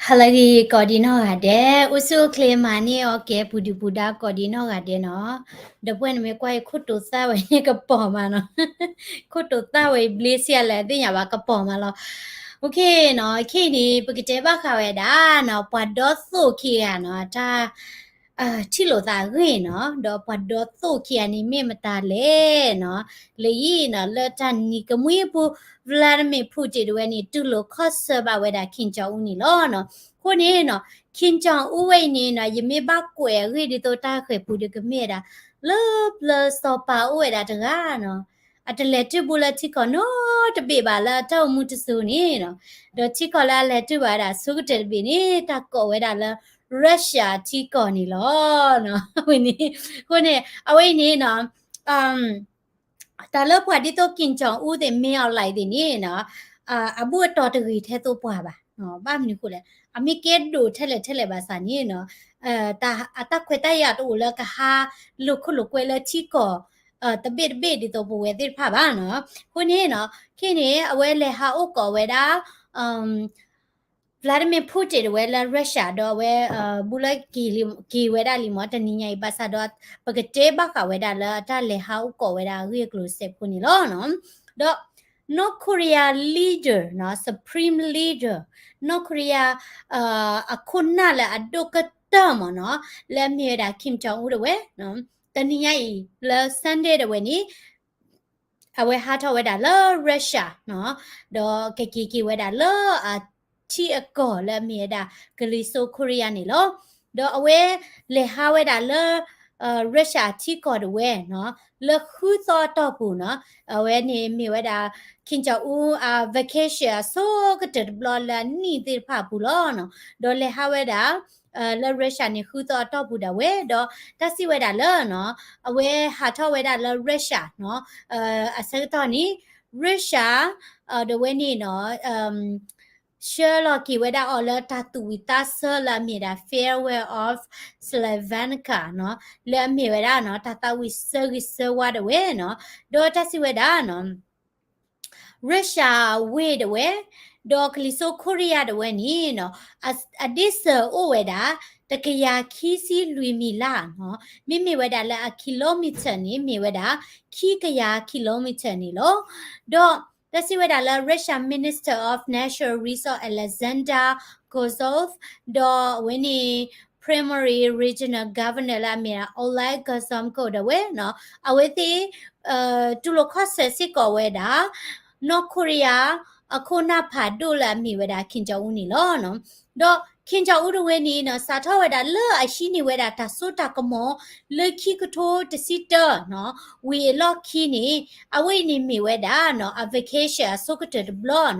ဟါလၢအဂ့ၤ ကိးဒံနီၢ်ဂၤဒဲး, အိၣ်ဆူၣ်အိၣ်ချ့မၤန့ၢ်အီၣ်ကဲ ပူၤဒုၣ်ပူၤဒါ ကိးဒံနီၢ်ဂၤဒဲးနီၤ. ဒီပုၢ်ဝဲၢ်န့ၣ်မ့ၢ်ကွၢ်အံၤ ခိၣ်တိၤသၣ်ဝဲန့ၣ်ကပီၤမးနီၤ, ခိၣ်တိၤသၣ်ဝဲအံၤ ဘျ့စံးလဲၣ်သ့ၣ်ညါဘၣ် ကပီၤမးလီၤ. အိၣ်ခ့နီၤ, ခဲအံၤန့ၣ် ပကတဲဘၣ်ဃးဝဲဒၣ်နီၤ ပှၤဒီသိၣ်ခံဂၤနီၤ တၢ် ထံၣ်လိာ်သးအဂ့ၢ်နီၤ, ဒီးပှၤဒီသိၣ်ခံဂၤန့ၣ်မ့ၢ်မတၤလဲၣ်နီၤ. လၢအံၤနီၤ လၢတၢ်နံၤကမှံအပူၤ Vladimir Putin တဝဲန့ၣ် တူၢ်လိာ်ခီၣ်ဆၢဘၣ်ဝဲဒၣ် Kim Jong Un န့ၣ်လီၤနီၤ. အဃိန့ၣ်နီၤ Kim Jong Un ဝဲအံၤန့ၣ်နီၤ ယမ့ၢ်ဘၣ်ကွဲးအဂ့ၢ်ဒ်သိးတၢ်ဃဲၤပူၤဒီးကမ့ၢ်ဝဲဒၣ် လၢပျၢၤစီၤပၤအိၣ်ဝဲဒၣ်တဂၤနီၤ. အတလဲၤတုၢ်ဘူးလၢထံကီၢ်နီတဘ့ၣ်ဘၣ်လၢအတၢ်အိၣ်မူတစိၤန့ၣ်နီၤ, ဒီးထံကီၢ်လၢအလဲၤတုၢ်ဘၣ်ဝဲဒၣ်အဆိကတၢၢ်တဘ့ၣ်န့ၣ် တၢ်ကိးဝဲဒၣ်လၢ Russia ထံကီၢ်န့ၣ်လီၤ. ဝဲန့ၣ် အဃိန့ၣ် အဝဲအံၤန့ၣ်နီၤ တၢ်လၢပှၤဒ်သိး Kim Jong Un သ့ၣ် မင်းအောင်လှိုင် သ့ၣ်န့ၣ်နီၤ အဘူၣ်အတီၢ်တဂ့ၤထဲသိးပှၤဘၣ်, ဘၣ်မနုၤအဃိလဲၣ် အမ့ၢ်ကဲဒိၣ်ထဲလဲၣ်ထဲလဲၣ်ဘၣ်ဆၣ်န့ၣ်နီၤ အတၢ်ခွဲးတၢ်ယာ်တအိၣ်လၢကဟးလိာ်ခိၣ်လိာ်ကွဲလၢထံကီၢ် တဘ့ၣ်တဘ့ၣ်ဒ်သိးပဝဲသ့ၣ်တဖၣ်ဘၣ်နီၤ. အဃိန့ၣ်နီၤ ခဲအံၤန့ၣ် အဝဲလဲၤဟးအိၣ်ကိးဝဲဒၣ် Vladimir Putin တဝဲလၢ Russia ဒီးအဝဲ ဘူးလၢက့ၤဝဲဒၣ်လံမး တနံၤညါအံၤ ဘၣ်ဆၣ်ဒီး ပကတဲဘၣ်ဃးဝဲဒၣ်လၢအတၢ်လဲၤဟးအိၣ်ကိးဝဲဒၣ်အဂ့ၢ်အကျိၤစဲးဖိန့ၣ်လီၤ. ဒီး North Korea leader နီၤ Supreme Leader North Korea အခိၣ်နၢ်လၢအဒိၣ်ကတၢၢ်မးနီၤ လၢအမ့ၢ်ဝဲဒၣ် Kim Jong Un တဝဲ တနံၤညါအံၤ လၢ Sunday တဝဲန့ၣ် အဝဲဟးထီၣ်ဝဲဒၣ်လၢ Russia နီၤ ဒီးကက့ၤက့ၤဝဲဒၣ်လၢအထံအကီၢ်လၢအမ့ၢ်ဝဲဒၣ် ကလံၤစိးခိရံယါန့ၣ်လီၤ. ဒီးအဝဲလဲၤဟးဝဲဒၣ်လၢ Russia ထံကီၢ်တဝဲနီၤ လၢဃုသီအတီၢ်ပူၤနီၤ အဝဲန့ၣ်မ့ၢ်ဝဲဒၣ် Kim Jong Un အ vacation အဆိကတၢၢ်တဘျီလၢအနံၣ်သ့ၣ်တဖၣ်အပူၤလီၤ. ဒီးလဲၤဟးဝဲဒၣ် လၢ Russia န့ၣ် ဃုသီအတီၢ်ပူၤဒၣ်ဝဲ ဒီးတၢ်စံးဝဲဒၣ်လၢနီၤ အဝဲဟးထီၣ်ဝဲဒၣ်လၢ Russia နီၤ အဆၢကတီၢ်န့ၣ် Russia ဒီးဝဲန့ၣ်နီၤ ဆှၢလီၤက့ၤဝဲဒၣ်အီၤလၢတၢ်သူၣ်ဝံၣ်သးဆၢလၢအမ့ၢ်ဒၣ် Farewell of Slavyanka နီၤ လၢအမ့ၢ်ဝဲဒၣ်နီၤ တၢ်သးဝံၣ်ဆၢဂ့ၤဆၢဝါဒၣ်ဝဲနီၤ ဒီးတၢ်စံးဝဲဒၣ်နီၤ Russia ဝ့ၢ်ဒၣ်ဝဲ ဒီးကလံၤစိးခိရံယါဒၣ်ဝဲန့ၣ်နီၤ အဒ့ၣ်စၢၤအိၣ်ဝဲဒၣ် တကယၤခံဆံလွံၢ်မံၤလါနီၤ မ့မ့ၢ်ဝဲဒၣ်လၢအ kilometer န့ၣ် မ့ၢ်ဝဲဒၣ် ခံကယၤ kilometer န့ၣ်လီၤ. ဒီးတၢ်စံးဝဲဒၣ်လၢ Russia Minister of Natural Resource Alexander Gozov ဒီးအဝဲန့ၣ် Primorye Regional Governor လၢအမ့ၢ်ဒၣ် Oleg Gozomko ဒၣ်ဝဲနီၤ အဝဲသ့ၣ် တူၢ်လိာ်ခီၣ်ဆၢစ့ၢ်ကီးဝဲဒၣ် North Korea အခိၣ်နၢ်ဖးဒိၣ်လၢအမ့ၢ်ဝဲဒၣ် Kim Jong Un န့ၣ်လီၤ. ဒီး Kim Jong Un တဝဲန့ၣ်နီၤ စးထီၣ်ဝဲဒၣ်လၢအဟံးန့ၢ်ဝဲဒၣ်တၢ်စိတၢ်ကမီၤ လၢခံကထိတဆံတၢနီၤ ဝံၤအလီၢ်ခံန့ၣ် အဝဲအံၤန့ၣ်မ့ၢ်ဝဲဒၣ်နီၤ အ vacation အဆိကတၢၢ်တဘျီ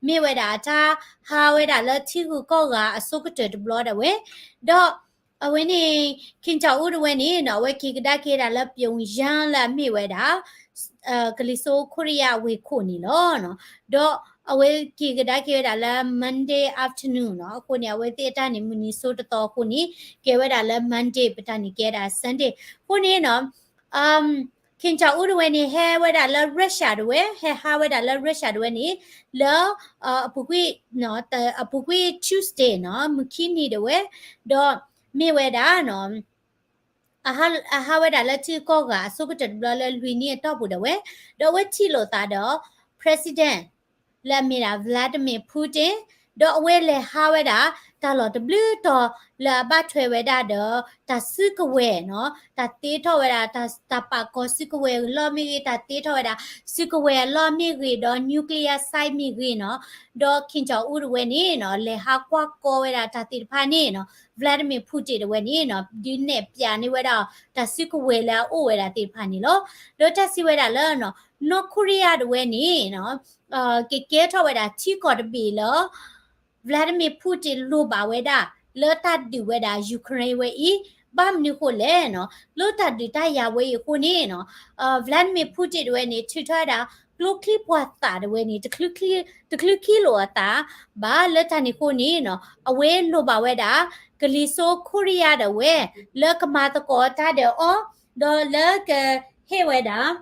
နီၤ မ့ၢ်ဝဲဒၣ်အတၢ်ဟးဝဲဒၣ်လၢထံဂုၤကီၢ်ဂၤအဆိကတၢၢ်တဘျီဒၣ်ဝဲ ဒီး အဝဲန့ၣ် Kim Jong Un တဝဲန့ၣ်နီၤ အဝဲက့ၤကဒါက့ၤဝဲဒၣ်လၢ Pyongyang လၢအမ့ၢ်ဝဲဒၣ် ကလံၤစိးခိရံယါအဝ့ၢ်ခိၣ်န့ၣ်လီၤ. ဒီးအဝဲက့ၤကဒါက့ၤဝဲဒၣ်လၢ Monday afternoon နီၤ အဃိန့ၣ် အဝဲသ့ၣ်အတၢ်န့ၣ် မုၢ်နံၤစိတသီအဃိန့ၣ် ကဲဝဲဒၣ်လၢ Monday ပတၢ်န့ၣ်ကဲဒၣ် Sunday အဃိန့ၣ်နီၤ Kim Jong Un တဝဲန့ၣ် ဟဲဝဲဒၣ်လၢ Russia တဝဲ ဟဲဟးဝဲဒၣ်လၢ Russia တဝဲန့ၣ် လၢ အပူၤကွံာ် အပူၤကွံာ် Tuesday နီၤ မုၢ်ခံနံၤတဝဲ ဒီးမ့ၢ်ဝဲဒၣ်နီၤ အဟးဝဲဒၣ်လၢထံဂုၤကီၢ်ဂၤအဆိကတၢၢ်တဘျီလၢလွံၢ်နံၣ်အတီၢ်ပူၤဒၣ်ဝဲ ဒီးအဝဲထံၣ်လိာ်သးဒီး President လၢအမ့ၢ်ဒၣ် Vladimir Putin ဒီးအဝဲလဲၤဟးဝဲဒၣ် တၢ်လီၢ်တဘျုးတီၤလၢအဘၣ်ထွဲဝဲဒၣ်ဒီး တၢ်စုကဝဲၤနီၤ တၢ်သ့ထီၣ်ဝဲဒၣ် တၢ်ပာ်ကီၤစုကဝဲၤအလီၢ်မ့ၢ်ဂ့ၤ တၢ်သ့ထီၣ်ဝဲဒၣ် စုကဝဲၤအလီၢ်မ့ၢ်ဂ့ၤ ဒီး nuclear site မ့ၢ်ဂ့ၤနီၤ ဒီး Kim Jong Un တဝဲန့ၣ်နီၤ လဲၤဟးကွၢ်ကီဝဲဒၣ်တၢ်သ့ၣ်တဖၣ်န့ၣ်နီၤ Vladimir Putin တဝဲန့ၣ်နီၤ ဒုးနဲၣ်ပျးန့ၢ်ဝဲဒၣ် တၢ်စုကဝဲၤလၢအအိၣ်ဝဲဒၣ်သ့ၣ်တဖၣ်န့ၣ်လီၤ. ဒီးတၢ်စံးဝဲဒၣ်လၢ North Korea တဝဲန့ၣ်နီၤ ကကဲထီၣ်ဝဲဒၣ်ထံကီၢ်တဘ့ၣ်လၢ Vladimir Putin လိၣ်ဘၣ်ဝဲဒၣ် လၢတၢ်ဒုးဝဲဒၣ် Ukraine ဝဲအံၤ ဘၣ်မနုၤဃိလဲၣ်နီၤ လၢတၢ်ဒုးတၢ်ယၤဝဲအံၤအဃိန့ၣ်နီၤ Vladimir Putin တဝဲန့ၣ် ထုးထီၣ်ဝဲဒၣ် ကျိချံပှာ်သၣ်တဝဲန့ၣ် တချုးခံလိာ်အသးဘၣ် လၢတၢ်န့ၣ်အဃိန့ၣ်နီၤ အဝဲလိၣ်ဘၣ်ဝဲဒၣ် ကလံၤစိးခိရံယါတဝဲ လၢကမၤသကိးတၢ်ဒီးအီၤ ဒီးလၢကဟ့ၣ်ဝဲဒၣ်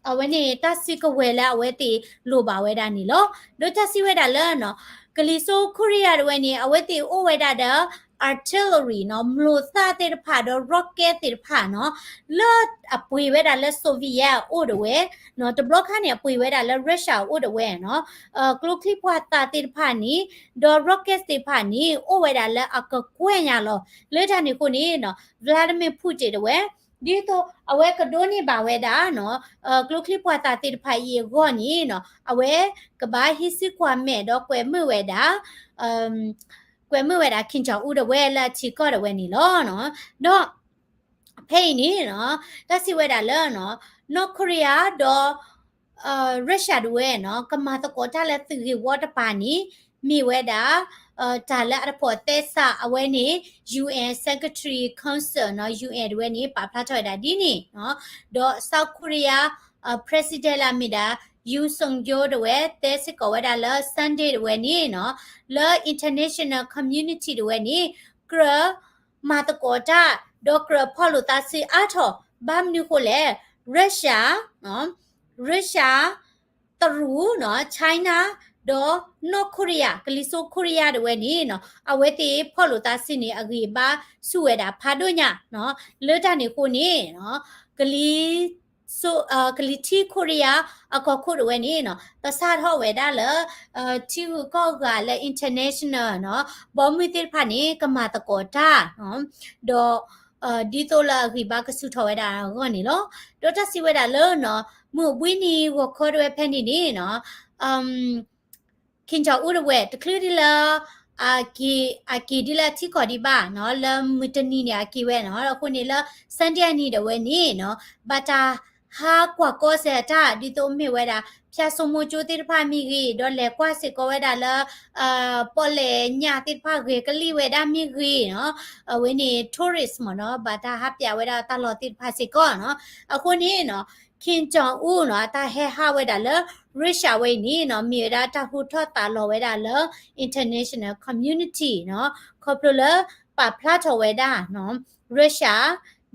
အဝဲန့ၣ်တၢ်စုကဝဲၤလၢအဝဲသ့ၣ်လိၣ်ဘၣ်ဝဲဒၣ်န့ၣ်လီၤ. ဒီးတၢ်စံးဝဲဒၣ်လၢနီၤ ကလံၤစိးခိရံယါတဝဲန့ၣ် အဝဲသ့ၣ်အိၣ်ဝဲဒၣ်ဒီး artillery နီၤ, မျိာ်သၣ်သ့ၣ်တဖၣ်ဒီး rocket သ့ၣ်တဖၣ်နီၤ, လၢအပှ့ၤဝဲဒၣ်လၢ Soviet အအိၣ်တဝဲနီၤ, တဘျီခါန့ၣ် အပှ့ၤဝဲဒၣ်လၢ Russia အအိၣ်တဝဲနီၤ, ကျိချံမျိာ်သၣ်သ့ၣ်တဖၣ်န့ၣ် ဒီး rocket သ့ၣ်တဖၣ်န့ၣ် အိၣ်ဝဲဒၣ်လၢအကကွဲၢ်ညါလီၤ. လၢတၢ်န့ၣ်အဃိန့ၣ်နီၤ Vladimir Putin တဝဲ ဒ်သိးအဝဲကဒိးန့ၢ်ဘၣ်ဝဲဒၣ်နီၤ ကျိချံမျိာ်သၣ်သ့ၣ်တဖၣ်အံၤအဂီၢ်န့ၣ်နီၤ အဝဲကဘၣ်ဟံးစုကွၢ်မဲာ်ဒီးကွဲးမုာ်ဝဲဒၣ် ကွဲးမုာ်ဝဲဒၣ် Kim Jong Un တဝဲလၢအထံကီၢ်တဝဲန့ၣ်လီၤ. ဒီး ဖဲအံၤန့ၣ်နီၤ တၢ်စံးဝဲဒၣ်လၢနီၤ နီၢ်ခိရံယါဒီး Russia တဝဲနီၤ ကမၤသကိးတၢ်လၢသုးဂ့ၢ်ဝီတပၤန့ၣ် မ့ၢ်ဝဲဒၣ် တၢ်လၢအတဖိးသဲစးအဝဲန့ၣ် UN Secretary Council နီၤ UN တဝဲန့ၣ် ပာ်ဖျါထီၣ်ဝဲဒၣ်ဒ်န့ၣ်နီၤ, ဒီး South Korea President လၢအမ့ၢ်ဒၣ် Yoon Suk Yeol တဝဲ တဲစ့ၢ်ကီးဝဲဒၣ်လၢ Sunday တဝဲန့ၣ်နီၤ လၢ international community တဝဲန့ၣ် ကြၢးမၤသကိးတၢ် ဒီးကြၢးဖီၣ်လိာ်သးစုအါထီၣ် ဘၣ်မနုၤဃိလဲၣ် Russia Russia တရူးနီၤ China ဒီးနီၢ်ခိရံယါ ကလံၤစိးခိရံယါတဝဲန့ၣ်နီၤ အဝဲသ့ၣ်ဖီၣ်လိာ်သးစုန့ၣ် အဂံၢ်အဘါဆူၣ်ဝဲဒၣ်ဖးဒိၣ်ညါနီၤ, လၢတၢ်န့ၣ်အဃိန့ၣ်နီၤ ကလံၤ ကလံၤထံးခိရံယါအကီၢ်ခိၣ်တဝဲန့ၣ်နီၤ ပစးထီၣ်ဝဲဒၣ်လၢ ထံဂုၤကီၢ်ဂၤလၢ international နီၤ ဘီမုၢ်သ့ၣ်တဖၣ်န့ၣ် ကမၤသကိးတၢ်နီၤ, ဒီး ဒ်သိးလၢအဂံၢ်ဘါကဆူၣ်ထီၣ်ဝဲဒၣ်အဂီၢ်န့ၣ်လီၤ. ဒီးတၢ်စံးဝဲဒၣ်လၢနီၤ မုၢ်အိၣ်ဘှံးနံၤဂီၤခီတဝဲဖဲန့ၣ်န့ၣ်နီၤ Kim Jong Un တဝဲ တချုးဒ်လၢ အက့ၤ အက့ၤဒ်လၢအထံကီၢ်ဒံးဘၣ်နီၤ လၢမုၢ်တနံၤန့ၣ် အက့ၤဝဲနီၤ အဃိန့ၣ်လၢ Sunday အနံၤဒၣ်ဝဲန့ၣ်နီၤ ဘၣ်တၢ်ဟးကွၢ်ကီစဲးအတၢ် ဒ်သိးမ့ၢ်ဝဲဒၣ် ဖၠၣ်စိမိၤကၠိသ့ၣ်တဖၣ်မ့ၢ်ဂ့ၤ ဒီးလဲၤကွၢ်စ့ၢ်ကီးဝဲဒၣ်လၢ ပီၣ်လဲၣ်ညၣ်သ့ၣ်တဖၣ်ဂဲၤကလံၣ်ဝဲဒၣ်မ့ၢ်ဂ့ၤနီၤ အဝဲန့ၣ် tourist မ့ၢ်နီၤ ဘၣ်တၢ်ဟးပၠးဝဲဒၣ်တၢ်လီၢ်သ့ၣ်တဖၣ်စ့ၢ်ကီးနီၤ အဃိန့ၣ်နီၤ Kim Jong Un နီၤ အတၢ်ဟဲဟးဝဲဒၣ်လၢ Russia ဝဲအံၤန့ၣ်နီၤ မ့ၢ်ဝဲဒၣ်တၢ်ဟူထီၣ်သးလီၤဝဲဒၣ်လၢ international community နီၤ ခီဖျိလၢပာ်ဖျါထီၣ်ဝဲဒၣ်နီၤ Russia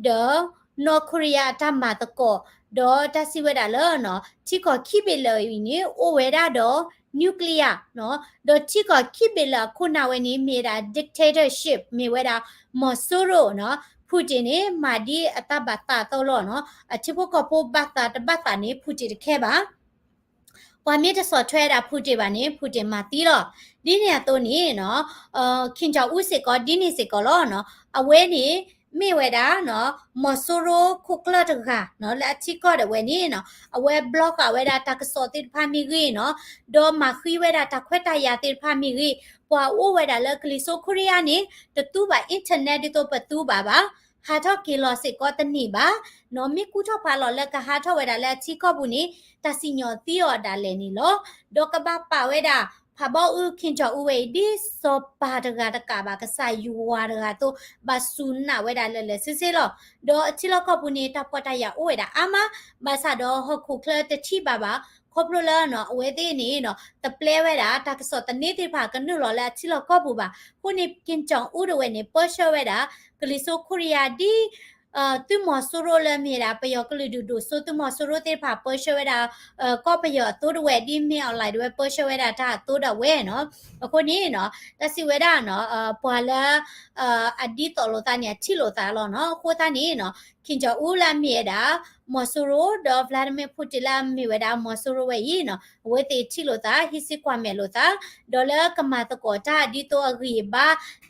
ဒီး နီၢ်ခိရံယါအတၢ်မၤသကိး ဒီးတၢ်စံးဝဲဒၣ်လၢနီၤ ထံကီၢ်ခံဘ့ၣ်လၢာ်အံၤန့ၣ် အိၣ်ဝဲဒၣ်ဒီး nuclear နီၤ ဒီးထံကီၢ်ခံဘ့ၣ်လၢာ်အခိၣ်နၢ်ဝဲန့ၣ် မ့ၢ်ဝဲဒၣ် dictatorship မ့ၢ်ဝဲဒၣ် မီၤစိရိၤနီၤ Putin န့ၣ် မၤဒ်အတၢ်ဘၣ်သးအသိးလီၤနီၤ အထံဖိကီၢ်ဖိဘၣ်သးတဘၣ်သးန့ၣ် Putin တခဲဘၣ် ပှၤမ့ၢ်တဆီၣ်ထွဲဝဲဒၣ် Putin ဘၣ်န့ၣ် Putin မၤသံလီၤ. ဒ်န့ၣ်အသိးန့ၣ်နီၤ Kim Jong Un စ့ၢ်ကီး ဒ်န့ၣ်စ့ၢ်ကီးလီၤနီၤ အဝဲန့ၣ် မ့ၢ်ဝဲဒၣ်နီၤ မီၤစိရိၤခိၣ်ကျၢၢ်တဂၤနီၤ လၢအထံကီၢ်ဒၣ်ဝဲန့ၣ်နီၤ အဝဲ block ဃာ်ဝဲဒၣ်တၢ်ကစီၣ်သ့ၣ်တဖၣ်မ့ၢ်ဂ့ၤနီၤ ဒီးမၤဃံဝဲဒၣ်တၢ်ခွဲးတၢ်ယာ်သ့ၣ်တဖၣ်မ့ၢ်ဂ့ၤ ပှၤအိၣ်ဝဲဒၣ်လၢကလံၤစိးခိရံယါန့ၣ် တသူဘၣ် internet ဒ်သိးပသူဘၣ်ဘၣ် ဟးထီၣ်က့ၤလီၤစ့ၢ်ကီးတန့ၢ်ဘၣ်နီၤ မ့ၢ်ကူထီၣ်ဖးလီၤလၢကဟးထီၣ်ဝဲဒၣ်လၢအထံကီၢ်ပူၤန့ၣ် တၢ်စံၣ်ညီၣ်သံအီၤဒၣ်လဲာ်န့ၣ်လီၤ. ဒီးကဘၣ်ပာ်ဝဲဒၣ် ဖးဘီအု Kim Jong Un ဝဲအံၤ ဒ်စီၤပၤတဂၤတကးဘၣ် ကစၢ်ယွၤတဂၤအသိး ဘၣ်စူၢ်နာ်ဝဲဒၣ်လၢာ်လၢာ်ဆ့ဆ့လီၤ. ဒီးအထံလီၢ်ကီၢ်ပူၤန့ၣ် တၢ်ဖှီၣ်တၢ်ယာ်အိၣ်ဝဲဒၣ်အါမး ဘၣ်ဆၣ်ဒီးဟီၣ်ခိၣ်ချၢတထံၣ်ဘၣ်ဘၣ် ခီဖျိလၢနီၤ အဝဲသ့ၣ်န့ၣ်နီၤ တပျဲဝဲဒၣ်တၢ်ကစီၣ်သန့သ့ၣ်တဖၣ်ကနုာ်လီၤလၢအထံလီၢ်ကီၢ်ပူၤဘၣ်. အဃိန့ၣ် Kim Jong Un တဝဲန့ၣ် ပၢဆှၢဝဲဒၣ် ကလံၤစိးခိရံယါဒ် သုးမီၤစိရိၤလၢမ့ၢ်ဒၣ် ပယီၤကလုာ်ဒူၣ်ဒိၣ်စိ သုးမီၤစိရိၤသ့ၣ်တဖၣ်ပၢဆှၢဝဲဒၣ် ကီၢ်ပယီၤအသိးတဝဲ ဒ်မ့ၢ် online တဝဲပၢဆှၢဝဲဒၣ်တၢ်အသိးဒၣ်ဝဲနီၤ. အဃိန့ၣ်နီၤ တၢ်စံးဝဲဒၣ်နီၤ ပှၤလၢ အဒ်သိးလိာ်သးန့ၣ် အထံၣ်လိာ်သးလီၤနီၤ. အဃိသတးန့ၣ်နီၤ Kim Jong Un လၢအမ့ၢ်ဝဲဒၣ် မီၤစိရိၤ ဒီး Vladimir Putin လၢအမ့ၢ်ဝဲဒၣ်မီၤစိရိၤဝဲအံၤနီၤ အဝဲသ့ၣ်ထံၣ်လိာ်သး ဟံးစုကွၢ်မဲာ်လိာ်သး ဒီးလၢကမၤသကိးတၢ်ဒ်သိးအဂံၢ်အဘါ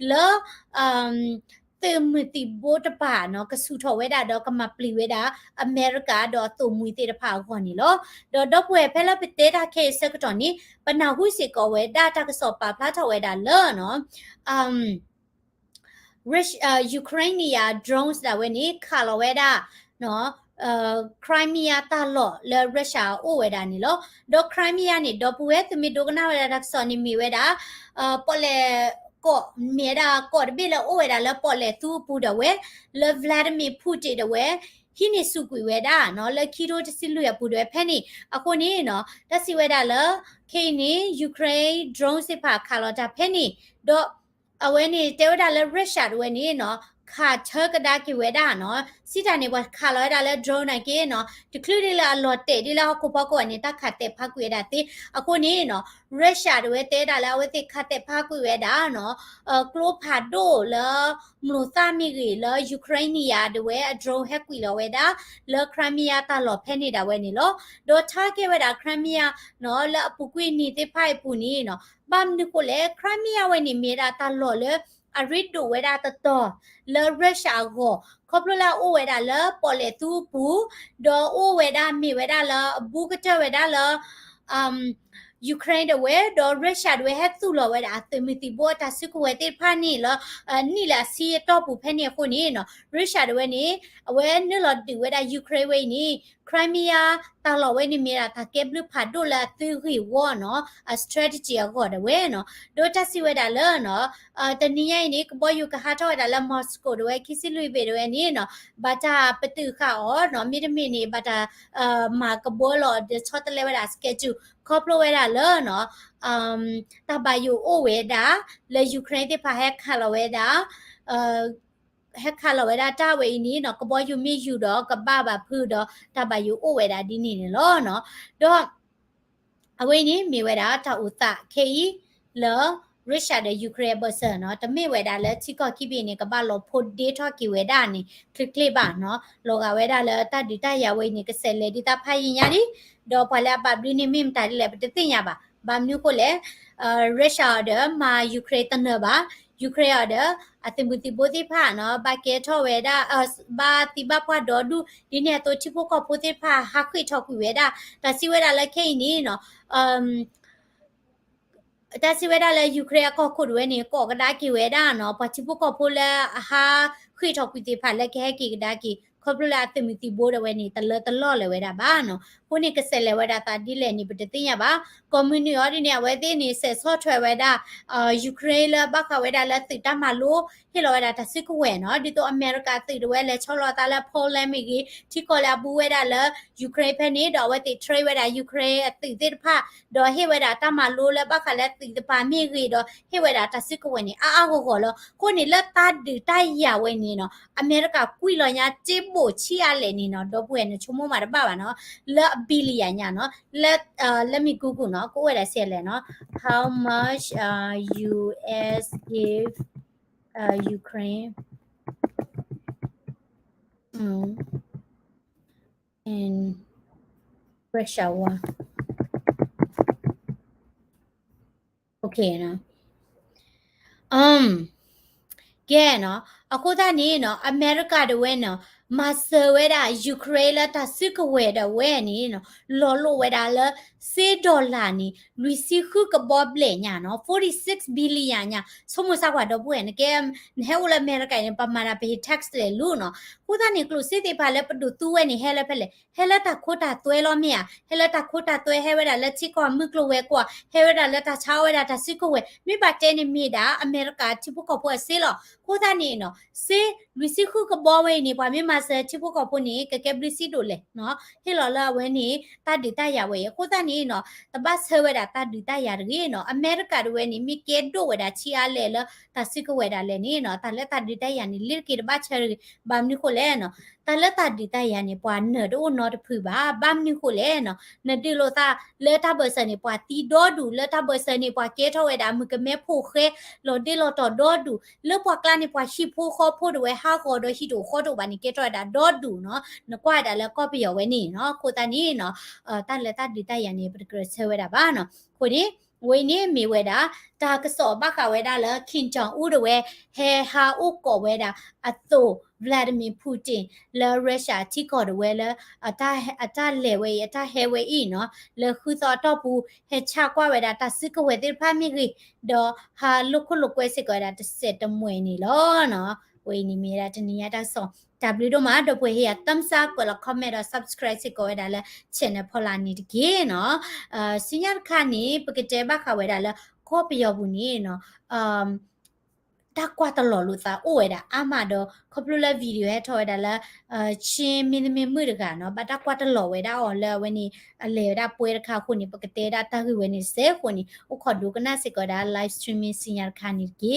လၢ သုးမုၢ်သံၣ်ဘိတဖၣ်နီၤ ကဆူၣ်ထီၣ်ဝဲဒၣ်ဒီးကမၤပျံၤဝဲဒၣ် အမဲရကၤဒီးအသိၣ်မှံၤသ့ၣ်တဖၣ်အဂီၢ်န့ၣ်လီၤ. ဒီးဒီပုၢ်ဝဲၢ်ဖဲလၢပတဲတၢ်ခဲအံၤဆၢကတီၢ်န့ၣ် ပနၢ်ဟူစ့ၢ်ကီးဝဲဒၣ်တၢ်ကစီၣ်ပာ်ဖျါထီၣ်ဝဲဒၣ်လၢနီၤ Russia, Ukraine န့ၣ်ယါ drones ဒၣ်ဝဲန့ၣ် ခးလီၤဝဲဒၣ် Crimea တၢ်လီၢ်လၢ Russia အိၣ်ဝဲဒၣ်န့ၣ်လီၤ. ဒီး Crimea န့ၣ် ဒီပုၢ်ဝဲၢ်သုးမုၢ်ဒိကနၣ်ဝဲဒၣ်တၢ်ကစီၣ်န့ၣ်မ့ၢ်ဝဲဒၣ် ပီၣ်လဲၣ်ကီၢ် မ့ၢ်ဝဲဒၣ်ကီၢ်တဘ့ၣ်လၢအိၣ်ဝဲဒၣ်လၢပီၣ်လဲၣ်သူအပူၤဒၣ်ဝဲ လၢ Vladimir Putin ဒၣ်ဝဲ ဟံးန့ၢ်စူးကွံာ်ဝဲဒၣ်နီၤ လၢခံထိတဆံလွံၢ်အပူၤဒၣ်ဝဲဖဲန့ၣ် အဃိန့ၣ်နီၤ တၢ်စံးဝဲဒၣ်လၢ ခဲအံၤန့ၣ် Ukraine drone သ့ၣ်တဖၣ်ခးလီၤတၢ်ဖဲန့ၣ် ဒီး အဝဲန့ၣ်တဲဝဲဒၣ်လၢ Russia ဒၣ်ဝဲန့ၣ်နီၤ ခးဆၢကဒါက့ၤဝဲဒၣ်နီၤ, စံးတၢ်န့ၣ် ပှၤခးလီၤဝဲဒၣ်လၢ drone နာ်က့နီၤ, တချုးဒ်လၢအလီၤတဲာ်ဒ်လၢဟီၣ်ခိၣ်ဖီခိၣ်န့ၣ် တၢ်ခးတဲာ်ဖးကွံာ်ဝဲဒၣ်သ့, အဃိန့ၣ်နီၤ Russia တဝဲတဲဒၣ်လၢအဝဲသ့ၣ်ခးတဲာ်ဖးကွံာ်ဝဲဒၣ်နီၤ, ကျိဖးဒိၣ်လၢ မျိာ်သၣ်မ့ၢ်ဂ့ၤလၢ Ukraine န့ၣ်ယါ တဝဲအ drone ဟဲကွံာ်လီၤဝဲဒၣ် လၢ Crimea တၢ်လီၢ်ဖဲန့ၣ်ဒၣ်ဝဲန့ၣ်လီၤ. ဒီးထါကဲဝဲဒၣ် Crimea နီၤ လၢအပူၤကွံာ်နံၤသ့ၣ်တဖၣ်အံၤအပူၤန့ၣ်နီၤ, ဘၣ်မနုၤဃိလဲၣ် Crimea ဝဲန့ၣ်မ့ၢ်ဒၣ်တၢ်လီၢ်လၢ အရ့ဒိၣ်ဝဲဒၣ်တတီၤ လၢ Russia အဂီၢ်, ခီဖျိလၢအအိၣ်ဝဲဒၣ်လၢပီၣ်လဲၣ်သူအပူၤ, ဒီးအိၣ်ဝဲဒၣ်မ့ၢ်ဝဲဒၣ်လၢအဘူးကတၢၢ်ဝဲဒၣ်လၢ Ukraine တဝဲ, ဒီး Russia တဝဲဟဲသူၣ်လီၤဝဲဒၣ်အသုးမုၢ်သံၣ်ဘိအတၢ်စုကဝဲၤသ့ၣ်တဖၣ်န့ၣ်လၢ နံၣ်လၢအဆံအတီၢ်ပူၤဖဲန့ၣ်အဃိန့ၣ်နီၤ, Russia တဝဲန့ၣ် အဝဲနုာ်လီၤဒုးဝဲဒၣ် Ukraine ဝဲအံၤန့ၣ် Crimea တၢ်လီၢ်ဝဲန့ၣ်မ့ၢ်ဒၣ်တၢ်ကဲဘျုးဖးဒိၣ်လၢအသုးဂ့ၢ်ဝီနီၤ, အ strategy အဂီၢ်တဝဲနီၤ, ဒီးတၢ်စံးဝဲဒၣ်လၢနီၤ တနံၤညါအံၤန့ၣ် ကဘီယူၤကဟးထီၣ်ဝဲဒၣ်လၢ Moscow တဝဲ ခံဆံလွံၢ်ဘ့ၣ်တဝဲန့ၣ်နီၤ, ဘၣ်တၢ်ပတုာ်ဃာ်အီၤနီၤ, မ့တမ့ၢ်န့ၣ် ဘၣ်တၢ် မၤကဘီလီၤဒီးဆီတလဲဝဲဒၣ် schedule ခီဖျိဝဲဒၣ်လၢနီၤ တၢ်ဘၣ်ယိၣ်အိၣ်ဝဲဒၣ် လၢ Ukraine သ့ၣ်တဖၣ်ဟဲခးလီၤဝဲဒၣ် ဟဲခးလီၤဝဲဒၣ်တၢ်ဝဲအံၤန့ၣ်နီၤ, ကဘီယူၤမ့ၢ်ယူၤဒီးကဘၣ်ဘၣ်ဖုးဒီး တၢ်ဘၣ်ယိၣ်အိၣ်ဝဲဒၣ်ဒ်န့ၣ်န့ၣ်လီၤနီၤ. ဒီး အဝဲအံၤန့ၣ်မ့ၢ်ဝဲဒၣ်တၢ်အိၣ်သးခဲအံၤ လၢ Russia ဒီး Ukraine အဘၢၣ်စၢၤနီၤ, တမ့ၢ်ဝဲဒၣ်လၢထံကီၢ်ခံဘ့ၣ်န့ၣ် ကဘၣ်လီၤဖိးဒ့ထီၣ်က့ၤဝဲဒၣ်န့ၣ် ချ့ချ့ဘၣ်နီၤ, လီၤဂာ်ဝဲဒၣ်လၢတၢ်ဒုးတၢ်ယၤဝဲအံၤန့ၣ် ကဆဲးလဲၤဒ်တၢ်ဖးယံာ်ညါလံ, ဒီးပှၤလၢအဘၣ်ဘျုးန့ၣ်မ့ၢ်မတၤဒ်လဲၣ် ပတသ့ၣ်ညါဘၣ်. ဘၣ်မနုၤဃိလဲၣ် Russia အီၤဒီးမၤ Ukraine တနၢၤဘၣ်, Ukraine အီၤဒီး အသုးမုၢ်သံၣ်ဘိသ့ၣ်တဖၣ်နီၤ ဘၣ်ကဲထီၣ်ဝဲဒၣ် ဘၣ်သံဘၣ်ပှၢ်ဒီဒူၣ် ဒ်န့ၣ်အသိးထံဖိကီၢ်ဖိသ့ၣ်တဖၣ်ဟးဃ့ၢ်ထီၣ်ကွံာ်ဝဲဒၣ်, တၢ်စံးဝဲဒၣ်လၢခဲအံၤန့ၣ်နီၤ တၢ်စံးဝဲဒၣ်လၢ Ukraine အကီၢ်ခိၣ်တဝဲန့ၣ် ကိးကဒါက့ၤဝဲဒၣ်နီၤ, ပှၤထံဖိကီၢ်ဖိလၢအဟးဃ့ၢ်ထီၣ်ကွံာ်သ့ၣ်တဖၣ်လၢကဟဲက့ၤကဒါက့ၤ ခီဖျိလၢအသုးမုၢ်သံၣ်ဘိတဝဲန့ၣ် တလၢတလီၢ်လၢၤဝဲဒၣ်ဘၣ်နီၤ. အဃိန့ၣ် ကဆဲးလဲၤဝဲဒၣ်သးဒ်လဲၣ်န့ၣ် ပတသ့ၣ်ညါဘၣ်. ကိးမုၢ်နုာ်အီၤဒ်န့ၣ် အဝဲသ့ၣ်န့ၣ် ဆဲးဆီၣ်ထွဲဝဲဒၣ် Ukraine လၢဘၣ်ဃးဝဲဒၣ်လၢသုးတၢ်မၤလိ ဟ့ၣ်လီၤဝဲဒၣ်တၢ်စုကဝဲၤနီၤ, ဒ်သိးအမဲရကၤသုးတဝဲလဲၤဆီလီၤအသးလၢ Poland မ့ၢ်ဂ့ၤ, ထံကီၢ်လၢအဘူးဝဲဒၣ်လၢ Ukraine ဖဲန့ၣ် ဒီးအဝဲသ့ၣ် train ဝဲဒၣ် Ukraine အသုးသ့ၣ်တဖၣ် ဒီးဟ့ၣ်ဝဲဒၣ်တၢ်မၤလိလၢဘၣ်ဃးလၢသုးသပၤမ့ၢ်ဂ့ၤ ဒီးဟ့ၣ်ဝဲဒၣ်တၢ်စုကဝဲၤန့ၣ် အါအါဂီၢ်ဂီၢ်လီၤ. အဃိန့ၣ်လၢတၢ်ဒုးတၢ်ယၤဝဲန့ၣ်နီၤ အမဲရကၤကွံာ်လီၤညါ တ့ဘိၣ်ဆံးအါလဲၣ်န့ၣ်နီၤ, ဒီပုၢ်ဝဲၢ်နဆိကမိၣ်မးတဘၣ်ဘၣ်နီၤ, လၢအ billion ညါနီၤ, လၢ let me Google နီၤ, ကအိၣ်ဝဲဒၣ်ဆံးအါလဲၣ်နီၤ, how much US give Ukraine in Russia war. Okay နီၤ. ကဲနီၤ, အဃိသတးန့ၣ်နီၤ အမဲရကၤတဝဲနီၤ မၤစၢၤဝဲဒၣ် Ukraine လၢတၢ်စုကဝဲၤဒၣ်ဝဲန့ၣ်နီၤ လီၤလိာ်ဝဲဒၣ်လၢ စ့ dollar န့ၣ် လွံၢ်ဆံဃုကဘီဘျဲၣ်ညါနီၤ, forty-six billion ညါ, ဆိကမိၣ်စၢ်ကွၢ်ဒီပုၢ်ဝဲၢ် နကဲ နဟဲအိၣ်လၢအမဲရကၤန့ၣ် ပမၤတၢ်ပဟ့ၣ် tax လဲၤလူၤနီၤ. အဃိသတးန့ၣ် ကျိၣ်စ့သ့ၣ်တဖၣ်လၢပဒိၣ်သူဝဲန့ၣ် ဟဲလၢဖဲလဲၣ်, ဟဲလၢတၢ်ခိတၢ်သွဲလီၤမ့ၢ်ဧါ, ဟဲလၢတၢ်ခိတၢ်သွဲ ဟဲဝဲဒၣ်လၢထံကီၢ်မုၢ်ကျိၤဝဲၤကွာ်, ဟဲဝဲဒၣ်လၢတၢ်ဆါအီၣ်ဝဲဒၣ်တၢ်စုကဝဲၤ, မ့ၢ်ဘၣ်တဲန့ၣ်မ့ၢ်ဒၣ် အမဲရကၤထံဖိကီၢ်ဖိအစ့လီၤ. အဃိသတးန့ၣ်နီၤ စ့ လွံၢ်ဆံဃုကဘီဝဲအံၤန့ၣ် ပှၤမ့ၢ်မၤစၢၤထံဖိကီၢ်ဖိန့ၣ် ကကဲဘျုးစံးဒိၣ်လဲၣ်နီၤ, ဟ့ၣ်လီၤလၢအဝဲန့ၣ် တၢ်ဒုးတၢ်ယၤဝဲအံၤ. အဃိသတးန့ၣ်နီၤ တဘၣ်ဆၢဝဲဒၣ်တၢ်ဒုးတၢ်ယၤတဂ့ၤနီၤ. အမဲရကၤတဝဲန့ၣ် မ့ၢ်ကဲဒိၣ်ဝဲဒၣ်ဆံးအါလဲၣ်လၢတၢ်စုကဝဲၤဒၣ်လဲာ်န့ၣ်နီၤ, တၢ်လၢတၢ်ဒုးတၢ်ယၤန့ၣ် လ့ၤတက့ၤတဘၣ်ဆၢတဂ့ၤ. ဘၣ်မနုၤဃိလဲၣ်နီၤ, တၢ်လၢတၢ်ဒုးတၢ်ယၤန့ၣ် ပှၤနၢၤတအိၣ်နီတဖုဘၣ်. ဘၣ်မနုၤဃိလဲၣ်နီၤ, နဒုးလိာ်သးလၢတၢ်ဘၢၣ်စၢၤန့ၣ် ပှၤသံဒီဒူၣ်, လၢတၢ်ဘၢၣ်စၢၤန့ၣ် ပှၤကဲထီၣ်ဝဲဒၣ်မုၣ်ကမဲဖိဃဲ လီၤဒ့လီၤတီၤဒီဒူၣ်, လၢပှၤကျါန့ၣ် ပှၤဟံၣ်ဖိဃီဖိတဝဲဟးဂီၤဒီးဟံၣ်တအိၣ်ဃီတအိၣ်ဘၣ်န့ၣ် ကဲထီၣ်ဝဲဒၣ်ဒီဒူၣ်နီၤ. နကွၢ်ဝဲဒၣ်လၢကီၢ်ပယီၤဝဲန့ၣ်နီၤ. အဃိသတးန့ၣ်နီၤ, တၢ်လၢတၢ်ဒုးတၢ်ယၤန့ၣ် ပတကြၢးဆၢဝဲဒၣ်ဘၣ်နီၤ. အဃိန့ၣ် ဝဲအံၤန့ၣ်မ့ၢ်ဝဲဒၣ် တၢ်ကစီၣ်ဘၣ်ဃးဝဲဒၣ်လၢ Kim Jong Un တဝဲ ဟဲဟးအိၣ်ကိးဝဲဒၣ်အသိး Vladimir Putin လၢ Russia ထံကီၢ်တဝဲလၢ အတၢ်လဲၤဝဲအံၤ အတၢ်ဟဲဝဲအံၤနီၤ လၢဃုသီအတီၢ်ပူၤ ဟဲဆါကွၢ်ဝဲဒၣ်တၢ်စုကဝဲၤသ့ၣ်တဖၣ်မ့ၢ်ဂ့ၤ ဒီးဟးလိာ်ခိၣ်လိာ်ကွဲစ့ၢ်ကီးဝဲဒၣ်တစဲးတမှဲၤန့ၣ်လီၤနီၤ. ဝဲအံၤန့ၣ်မ့ၢ်ဝဲဒၣ်တနံၤညါတၢ်ကစီၣ် တၢ်ဘျုးဒိၣ်မး ဒီပုၢ်ဝဲၢ်ဟ့ၣ်ယၤ thumbs up ကွဲးလီၤ comment ဒီး subscribe စ့ၢ်ကီးဝဲဒၣ်လၢ channel ဖီလာ်န့ၣ်တက့ၢ်နီၤ. ဆူညါတခါန့ၣ် ပကတဲဘၣ်ဃးဝဲဒၣ်လၢကီၢ်ပယီၤပူၤန့ၣ်နီၤ တၢ်ကွၢ်တလီၤလိာ်သးအိၣ်ဝဲဒၣ်အါမးဒီး ခီဖျိလၢ video ဟဲထီၣ်ဝဲဒၣ်လၢ ချင်းမင်းသမီး မုၣ်တဂၤနီၤ ဘၣ်တၢ်ကွၢ်တလီၤဝဲဒၣ်အီၤလၢအဝဲန့ၣ် အလဲၤဝဲဒၣ်ပွဲတခါအဃိန့ၣ် ပကတဲဒၣ်တၢ်ဂ့ၢ်ဝဲန့ၣ်စဲးအဃိန့ၣ် အိၣ်ခိးဒိကနၣ်စ့ၢ်ကီးဝဲဒၣ် live streaming ဆူညါတခါန့ၣ်တက့ၢ်.